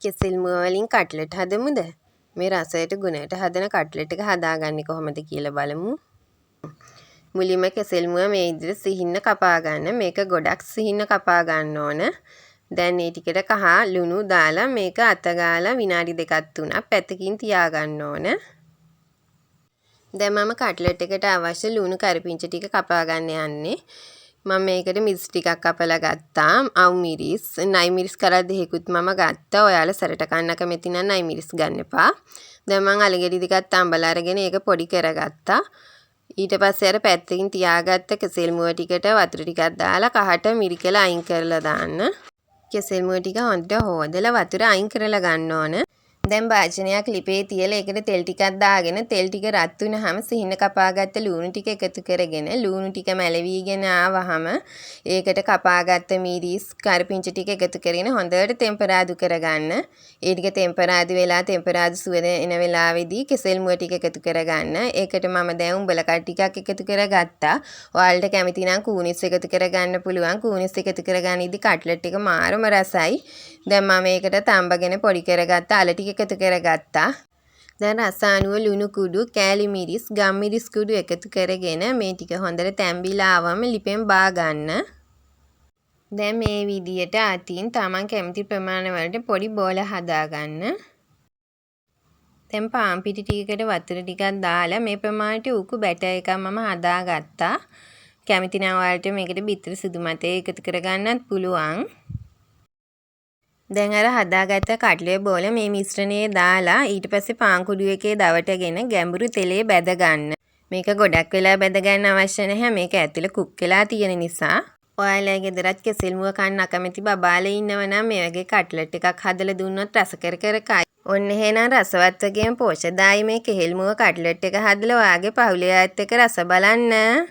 කෙසෙල් මුව වලින් කට්ලට් හදමුද? මේ රසයට ගුණයට හදන කට්ලට් එක හදාගන්නේ කොහොමද කියලා බලමු. මුලින්ම කෙසෙල් මුව මේ විදිහට සිහින්න කපා ගන්න. මේක ගොඩක් සිහින්න කපා ගන්න ඕන. දැන් මේ ටිකට කහ ලුණු දාලා මේක අත ගාලා විනාඩි දෙකක් තුනක් පැත්තකින් තියාගන්න ඕන. දැන් මම කට්ලට් එකට අවශ්‍ය ලුණු කරපිංච ටික කපා ගන්න යන්නේ. මම මේකට මිරිස් ටිකක් කපලා ගත්තා. අවු මිරිස්, නයි මිරිස් කරල් දෙකකුත් මම ගත්තා. ඔයාලා සැරට කන්න කැමති නම් නයි මිරිස් ගන්න එපා. දැන් මං අලගෙඩි දෙකක් තම්බලා අරගෙන ඒක පොඩි කරගත්තා. ඊට පස්සේ අර පැත්තකින් තියාගත්ත කෙසෙල් මුව ටිකට වතුර ටිකක් දාලා කහට මිරිකලා අයින් කරලා දාන්න. කෙසෙල් මුව ටික හොඳට හෝදලා වතුර අයින් කරලා ගන්න ඕන. දැන් භාජනයක් ලිපේ තියලා ඒකට තෙල් ටිකක් දාගෙන, තෙල් ටික රත් වුණාම සිහින කපාගත්ත ලූණු ටික එකතු කරගෙන, ලූණු ටික මැලවීගෙන ආවහම ඒකට කපාගත්ත මිරිස් කරපිංච ටික එකතු කරගෙන හොඳට තෙම්පරාදු කරගන්න. ඒ ටික තෙම්පරාදු වෙලා තෙම්පරාදු සුවඳ එන වෙලාවේදී කෙසෙල් මුව ටික එකතු කරගන්න. ඒකට මම දැන් උඹලකඩ ටිකක් එකතු කරගත්තා. ඔයාලට කැමති නම් කූනිස් එකතු කරගන්න පුළුවන්. කූනිස් එකතු කරගනිද්දි කට්ලට් එක මාරම රසයි. දැන් මම ඒකට තම්බගෙන පොඩි කරගත්ත අල ටික එකතු කරගත්තා. දැන් රස අනුව ලුණු කුඩු, කෑලි මිරිස්, ගම්මිරිස් කුඩු එකතු කරගෙන මේ ටික හොඳට තැම්බිලා ආවම ලිපෙන් බා ගන්න. දැන් මේ විදියට අතින් තමන් කැමති ප්‍රමාණ වලට පොඩි බෝල හදාගන්න. දැන් පාන් පිටි ටිකකට වතුර ටිකක් දාලා මේ ප්‍රමාණයට උකු බැටර් එකක් මම හදාගත්තා. කැමති නම් ඔයාලට මේකට බිත්තර සුදු මතේ එකතු කරගන්නත් පුළුවන්. දැන් අර හදාගත්ත කට්ලට් බෝල මේ මිශ්‍රණයේ දාලා ඊට පස්සේ පාන් කුඩු එකේ දවටගෙන ගැඹුරු තෙලේ බැද ගන්න. මේක ගොඩක් වෙලා බැද ගන්න අවශ්‍ය නැහැ, මේක ඇතුළ කුක් වෙලා තියෙන නිසා. ඔයාලා ගෙදරත් කෙසෙල් මුව කන්න අකමැති බබාලා ඉන්නව නම් මේ වගේ කට්ලට් එකක් හදලා දුන්නොත් රස කර කර කයි. ඔන්න එහෙනම් රසවත් වගේම පෝෂ්‍යදායී මේ කෙහෙල් මුව කට්ලට් එක හදලා ඔයාගේ පවුලේ අයත් එක්ක රස බලන්න.